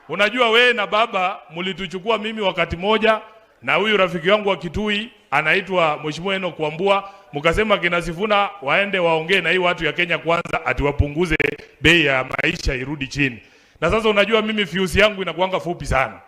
Unajua wewe na baba mlituchukua mimi wakati moja na huyu rafiki wangu wa Kitui anaitwa Mheshimiwa Enoch Wambua, mkasema kina Sifuna waende waongee na hii watu ya Kenya Kwanza ati wapunguze bei ya maisha irudi chini. Na sasa unajua mimi fuse yangu inakuanga fupi sana.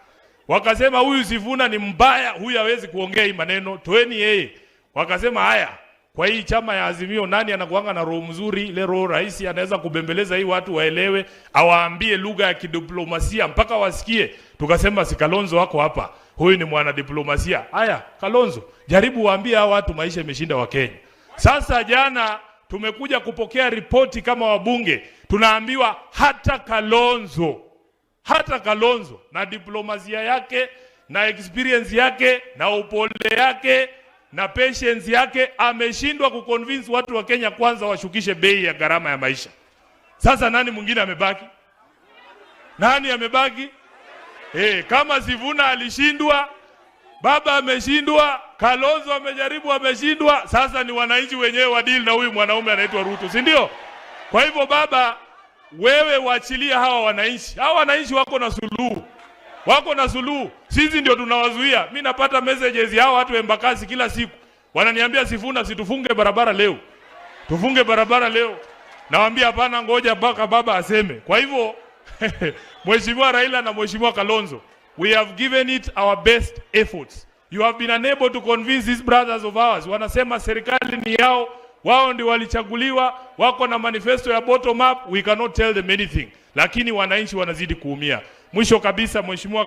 Wakasema huyu Sifuna ni mbaya, huyu hawezi kuongea hii maneno, toeni yeye. Wakasema haya, kwa hii chama ya Azimio nani anakuanga na roho mzuri, ile roho rahisi, anaweza kubembeleza hii watu waelewe, awaambie lugha ya kidiplomasia mpaka wasikie. Tukasema si Kalonzo wako hapa, huyu ni mwanadiplomasia. Haya, Kalonzo, jaribu waambie hao watu maisha imeshinda Wakenya. Sasa jana tumekuja kupokea ripoti kama wabunge, tunaambiwa hata Kalonzo na diplomasia yake na experience yake na upole yake na patience yake ameshindwa kuconvince watu wa Kenya Kwanza washukishe bei ya gharama ya maisha. Sasa nani mwingine amebaki? Nani amebaki? Kama Sifuna alishindwa, baba ameshindwa, Kalonzo amejaribu ameshindwa, sasa ni wananchi wenyewe wadeal na huyu mwanaume anaitwa Ruto, si ndio? Kwa hivyo baba, wewe waachilie hawa wananchi. Hawa wananchi wako na suluhu, wako na suluhu. Sisi ndio tunawazuia. Mi napata messages ya hawa watu wa Embakasi kila siku, wananiambia, "Sifuna, si tufunge barabara leo, tufunge barabara leo." Nawaambia hapana, ngoja mpaka baba aseme. Kwa hivyo Mheshimiwa Raila na Mheshimiwa Kalonzo, we have given it our best efforts. You have been unable to convince these brothers of ours. Wanasema serikali ni yao, wao ndio walichaguliwa, wako na manifesto ya bottom up, we cannot tell them anything. Lakini wananchi wanazidi kuumia. Mwisho kabisa, Mheshimiwa